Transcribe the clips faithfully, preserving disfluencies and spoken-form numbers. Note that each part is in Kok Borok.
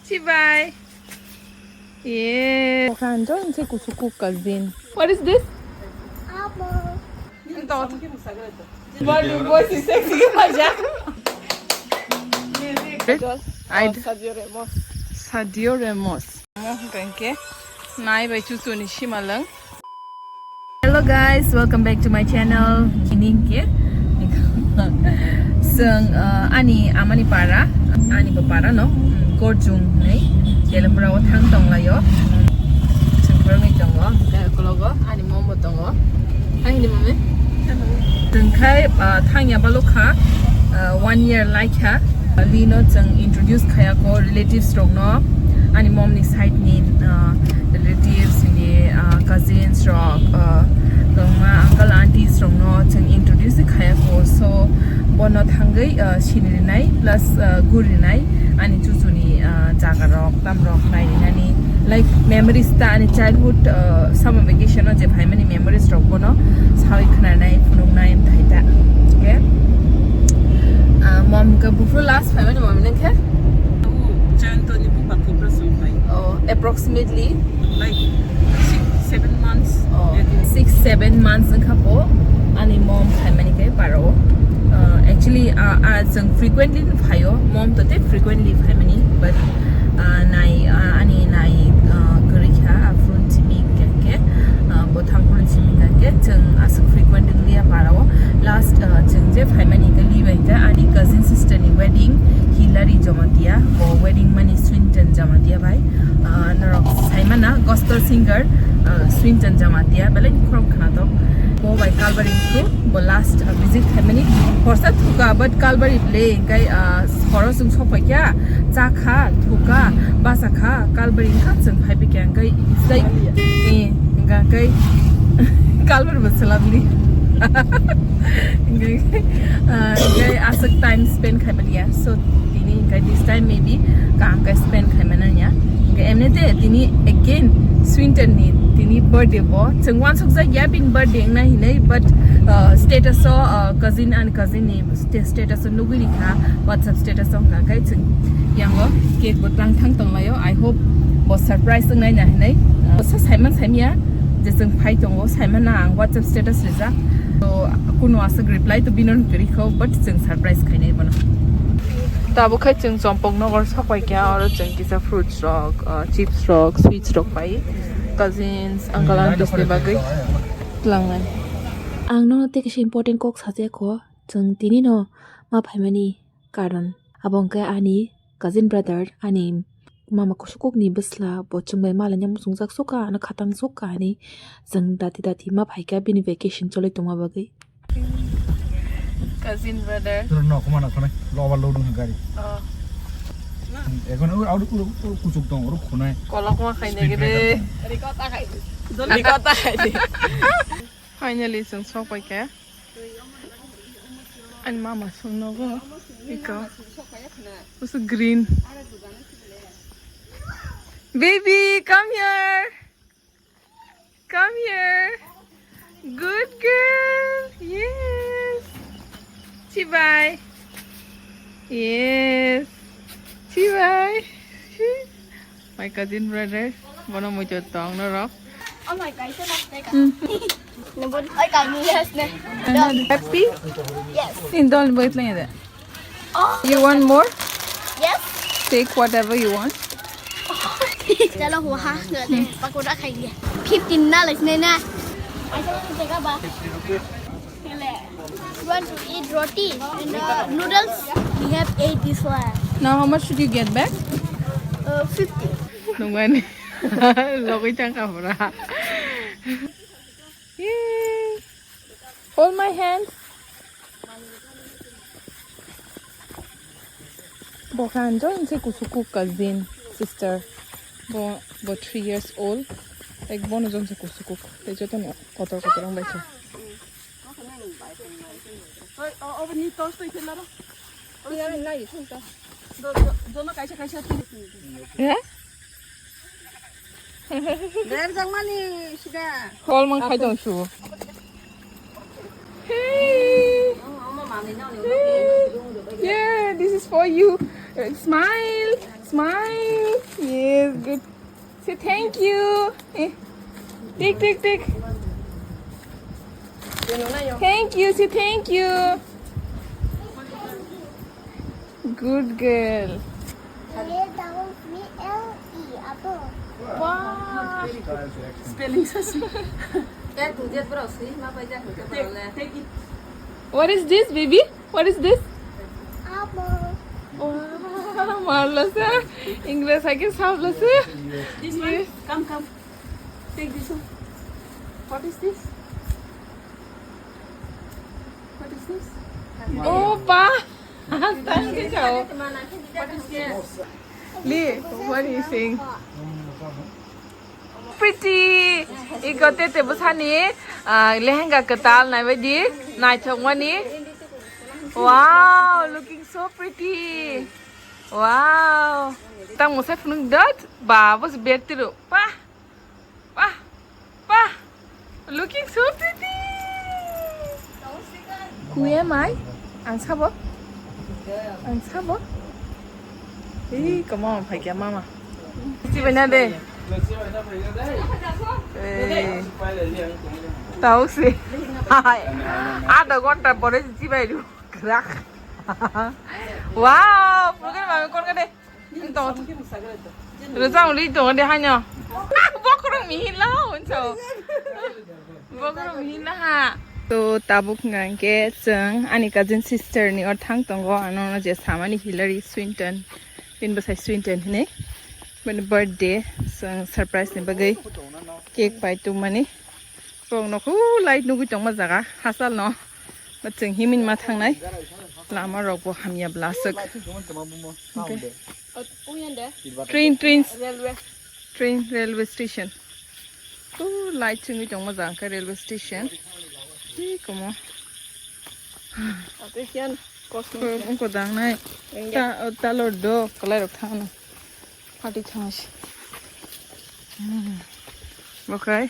Chibai. Yeah. Bukan jo, ini kusuku cousin. What is this? Apple. Dot. What do boys is sexy aja? I Sadio Ramos. Sadio Ramos. Mo hwnkhe nai bai chuchuni simalwng. Hello guys, welcome back to my channel. Kini hwnkhe chwng, uh, ani amani para, ani bo para no, mm, Gorjung hinwi Telapura o thang tonglaio. Chwng phwrwngwi tongo, tei ukologo ani mom bo tongo. Hai hini mami? Chwng khai, uh, thangya balukha, uh, one year laikha. Lino chwng introduce khayako relatives rokno, ani mom ni side ni, uh, relatives ni, uh, cousins rok, uh, kwbangma uncle aunties rokno chwng introduce khayako. So bono thangwi, uh, sinirinai plus, uh, gurinai ani chuchuni, uh, jaga rok, tam rok nairinani, like, memories ta ani childhood, uh, summer vacation o je phaimani memories rok bono sawi khwnanai, phunuknai, mthai ta. Okay? Uh, mom ka buphuru last phaimani mom nang khe? Jayantoni buba Tipraswng bai. Oh, approximately? Like six, seven months. Oh, six, seven months wngkha bo ani mom phaimani khe baro. Uh, actually, uh, uh, chwng frequently no phaio, mom to tei frequently phaimani, but, uh, nai, uh, ani nai, uh, kwrwi kha, aphuru simi khe, uh, bo thangphuru simi khe, chwng aswk frequent wngliya baro. Last, uh, chwng je phaimani khe libai kha ani cousin sister ni wedding, Hillary Jamatia, bo wedding mani Swinton Jamatia bai. Ah, norok saimana gospel singer, ah, Swinton Jamatia, belai khorok khwnatok. Bo bai Kalbari wngkhu, bo last, ah, visit khaimani. Horsa thuka, but Kalbari le, engkai, ah, horo chwng sokphaikha, chakha, thuka, bachakha, Kalbari wngkha, chwng phaibaikha, engkai, it's like, eh, engkai, Kalbari bo swlamli. Engkai, ah, engkai aswk time spend khaimani ya. So, tini hwnkhe this time maybe kaham khe spend khaimani ya. Hwnkhe emni de tini again Swinton ni tini birthday bo. Chwng uansukjak ya bini birthday wngna hinwi, but, uh, status o, uh, cousin and cousin ni sta-, status o nugwi rikha, WhatsApp status o hwnkha khe chwng yango cake bo tlang thang tonglaio. I hope bo surprise wngnai na hinwi. Uh, sa saiman saimya je chwng phai tongo, saiman na ang WhatsApp status rijak. So, kunu aswk reply to bino kwrwikho, but chwng surprise khainai bono. Tabuk khai chwng Chompok Nogor sokpai kha, oro chwng kisa fruits rok, uh, chips rok, sweets rok pai, cousins, uncle, aunties ni bagwi tlangnai. Ang nono tei kaisa important kok sajakho, chwng tini no ma phaimani karon abo hwnkhe ani cousin brother, ani mama kusukukni bwsla, bo chwng bai malaina muchungjak sukha, ano khatang sukha hinwi chwng dati dati ma phaikha bini vacation cholwi tongma bagwi. Cousin brother. Toro no khuma no khonai, lo overload wngkha gari. Oh. Ekhon ur, ur, ur, ur, kuchuk tong, ur khonai. Kolokma khainai gede. Speed breaker. Rikota khai. Rikota khai. Finally, chwng sokpaikha. Ani mama song nogo. Iko. Usu green. Baby, come here. Come here. Good girl. Yes. Chibai. Yes. Chibai. My cousin brother, bono muitu tong norok. Oh my God, so nice. Hmm. Nobody, I can, yes, ne. Happy? Yes. In don boit lang de. Oh. You want more? Yes. Take whatever you want. Chalo, waha, pakoda khai liya. Fifteen na, like, ne na. I don't want to take a bath. You want to eat roti and, uh, noodles? We have eight this one. Now how much should you get back? Uh, fifty. Nungani. Logoi tang ka pura. Yay. Hold my hand. Bo khan jong se kusuku cousin sister. Bo, bo three years old. Ek bono jong se kusuku. Te joto ni kotor kotor ang bai se. Oi, o, o, ni torch toi khe laro. Oi, ya, nai, thung ta. Do, do, dono kaisa, kaisa thung. Eh? Ber jang mani sida. Hol mang khai tong su. Hey. Hey. Yeah, this is for you. Uh, smile. Smile. Yes, good. Say thank you. Eh. Take, take, take. Thank you. Say thank you. Good girl. Wow. Spelling session. What is this, baby? What is this? Apple. Wow, marlasa. English hai ke sablasa. This one. Yes. Come, come. Take this one. What is this? What is this? Oh, pa. Thank you, chao. What is this? Lee, what do you think? Pretty. Iko tete bwsani, ah, lehenga kwtal naibaidi naithokmani. Wow, looking so pretty. Wow. Tamo se phunuk dot. Ba, bos bertiro. Pa. Pa. Pa. Looking so pretty. Who am I? Ang sabo? Ang sabo? Hey, come on, phai kya mama. Chibai na de. Hey. Tau se. Hai. Adha ghonta pore chibai du. Krak. Wow, program mami kon ka de. Ito. Rwchapmung ri tongo de haino. Bokhorok mihila, hunso. Bokhorok mihila ha. To tabuk hwnkha hwnkhe chwng ani cousin sister ni o thang tongo, ano je samani Hillary Swinton, bini bwsai Swinton hinwi, bini birthday, chwng surprise ni bagwi cake pai tongmani. Bok nokho light nugwi tongma jaga hachal no. Ba chwng himwi ma thangnai. Lama rok bo hamya blaswk. Hwnkhe train, train, train, railway station. Oh, light chwngwi tongma jaga hwnkhe railway station. Hi komo. Ate hiyan cosmos. Ko dangnai. Ta, talor do, kalai rok thangno. Pati thangsi. Hmm. Bokhai.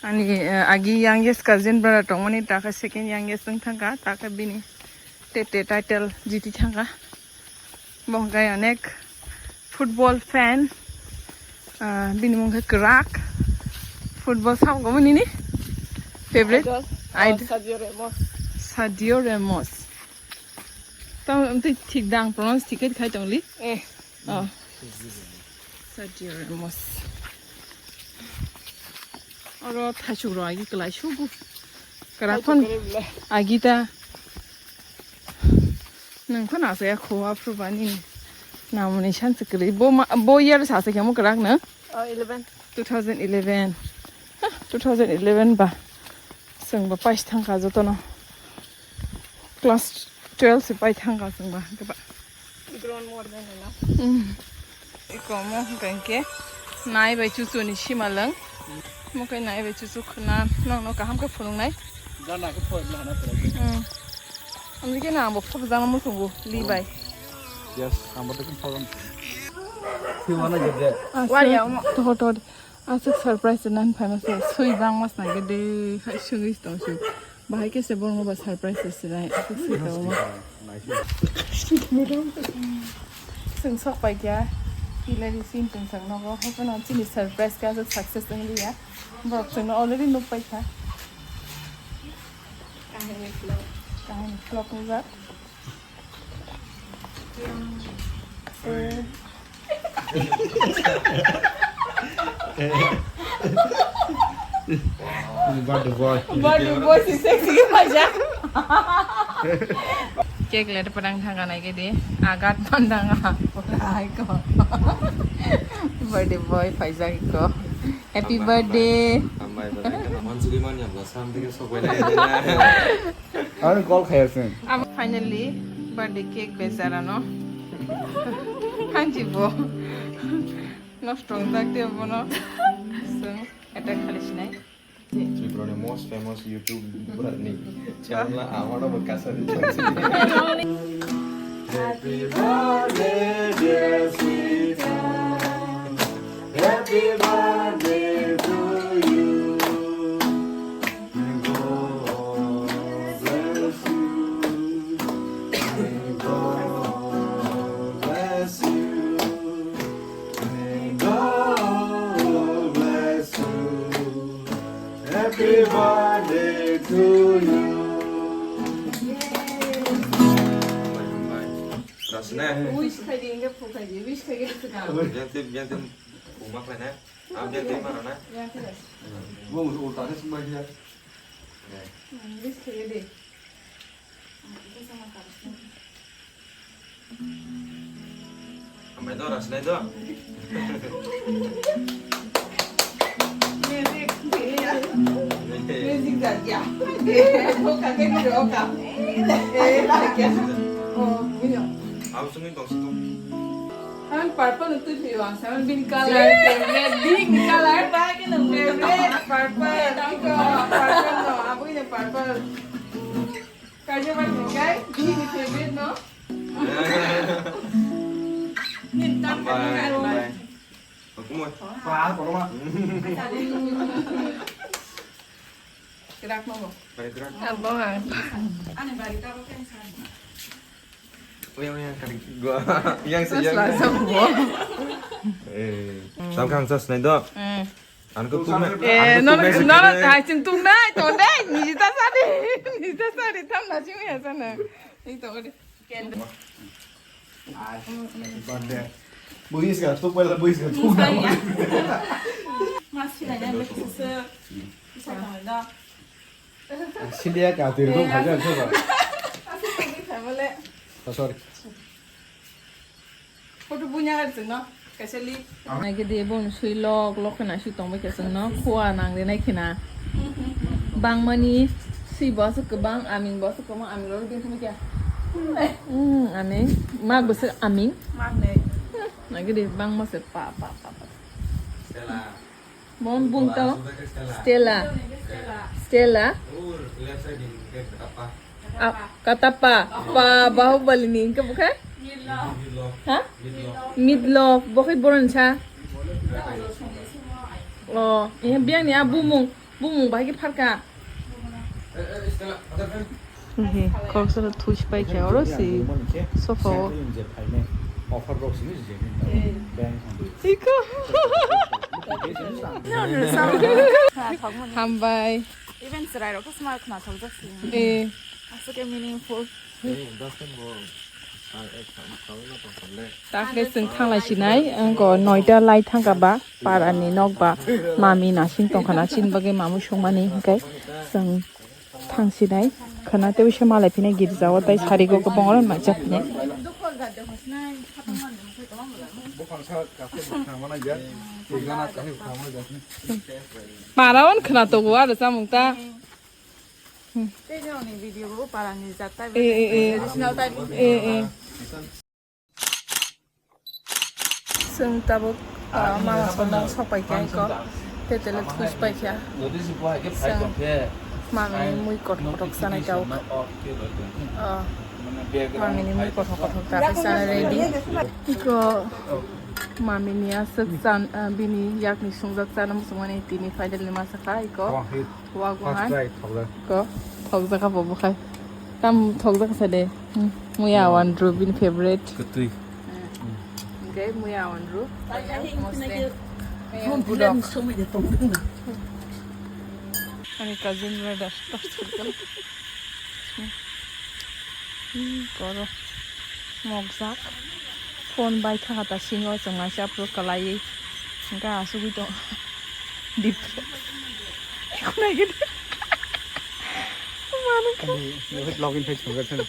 Ani, eh, agi youngest cousin brother tongmani, takha second youngest wng thangkha, takha bini tete title jiti thangkha. Bo hwnkhe onek football fan. Ah, bini mung khe kwrak. Football samung nini favorite? Idol. Id- Oh, Sergio Ramos. Sergio Ramos. Tamo twi thik dang, pronounce thik khai tongli. Eh. Oh. Sergio Ramos. Oro thaichuk rok agi kwlai sugo. Kwrak phon agi ta. Nwng phano asa ya kho aphuru bani. Namoni sanse kwrwi. Bo ma, bo year sasa khe mo kwrak no? Oh, eleven. Two thousand eleven. Ha, two thousand eleven ba. Chwng bo pais thangkha jotono. Class twelve se pai thangkha chwngba, hwnkhe ba. Grown more than enough. Mm. Iko mo hwnkha hwnkhe nai bai chuchu ni simalwng. Mo khe nai bai chuchu khwna nokno kaham khe phunuknai. Gana khe phoi na hana phai. Mm. Amni khe na abo phobjana muchungo li bai. Yes, abo to phobjana. Siwana gede. Wari ya mo. Toho toho. Aswk surprise rwna phai masa swi bangma swnai khe de hai swngwi tong swi. Bahai khe se borokno ba surprise rwswnai aswk swi tongma. Chwng sok pai kha Hillary Swinton chwng nogo, haphano chini surprise khe aswk success wng liya. Borok chwngno already nuk pai kha. Kahini vlog. Kahini vlog wngjak. Birthday boy. Birthday boy si sexy ke paja. Cake le padang thanga nai ke de. Agat pandang a. Ai ko. Birthday boy paja ko. Happy birthday. Ambai bwlai kheno mansugwi manya bwla sam thike sokbai lai. Ani call khaya sing. Amo finally birthday cake bejarano. Hanji bo. Nosto wngjak de bono. Sung attack khali sinai. Tripura ni most famous YouTuber ni channel amano bo kasa di. Happy birthday, dear sweetheart. Happy birthday to you. May God bless you. May God bless you. Wish khai di, hingke phu khai di, wish khai di, phu khai di. Yang tim, yang tim, phu mak lai na. Am yang tim mana na? Yang tim. Bo ulta ni semua dia. Hmm, wish khai di. Amai do, ras nai do. Music, music jagya. Oka ke ni oka. Eh, lagya. Oh, ini. Aku sungguh kau situ. Ang purple itu sih, Bang. Sama bini color favorite, bini color. Favorite purple. Iko purple no, aku ini purple. Kaje ba ni kai, bini favorite no. Ni tam. Bye, bye. Aku mau. Wah, apa rumah? Gerak mau. Balik gerak. Abang. Ani balik apa kan sana? Uyang, uyang, kari gua. Yang sih, yang. Langsung gua. Eh, tam kang sas nai do. Hmm. Anko tu na. Eh, no, no, no, hai sing tung nai, to dai, ni ta sari, ni ta sari, tam na sing ya sana. Ni to dai. Ai, birthday. Buis ka, tu pala buis ka, tu na. Mas sila nya, bisa, bisa kau dah. Silia ka tir ko khaja so ba. Asuk ko bi khamale. Oh, sorry. Photo bunya ka sino. Kasali. Nai ke de bon sui lok lok na sui tong ba ke sino. Khua nang de nai khina. Bang mani sui ba su ke bang aming ba su ke bang aming lo din thum kya. Hmm, aming. Mag ba su aming. Mag ne. Nai ke de bang ma se pa pa pa pa. Mon bung tau. Stella. Stella. Ah, katapa. Pa Bahubali ni hingke bukhe? Ha? Midlof. Bokhe boron sa. Oh, eh, biang ni a bumung. Bumung bahai ke pharka. He, koksano thuis pai khe oro si sofa o. Offer rok sini je. Iko. Hambai. Even chwrai rok sma khna thok jak si. Eh. Aswk meaningful. Takle chwng thanglai sinai, angko noita lai thangka ba, parani nok ba, mami nasing tongkhana, chini bagwi mamui songmani hinkai chwng thangsinai, khana tei bisa malai phinai girja o, tei sari go kwbang oro maijak phinai. Para on khna tongo aro chamung ta. Tei nini video bo parani jat type, eh, eh, eh, traditional type. Eh, eh. Chwng tabuk, ah, mama songno sok pai kha iko. Tei tele thuis pai kha. Chwng mami ni mui kothok kothok chanai tabuk. Ah, mami ni mui kothok kothok ta khe chana ready. Iko mami ni aswk chan, ah, bini yakni sungjak chana muchungmani tini final ni masa kha iko. Waguhan. First try, thokjak. Ko, thokjak abo bukhai. Tam thokjak sa de. Hmm. Muya wan ru bini favorite. Kwtwi. Hmm. Okay, muya wan ru. Mostly. Ani cousin brother. Hmm, koro. Mokjak. Phone bai thaka ta singo chwng naisa phuru kwlaiwi. Hwnkhe asugwi tong. Depress. Khwnai gede. Manu kha. Ani, ani login page khulga thang.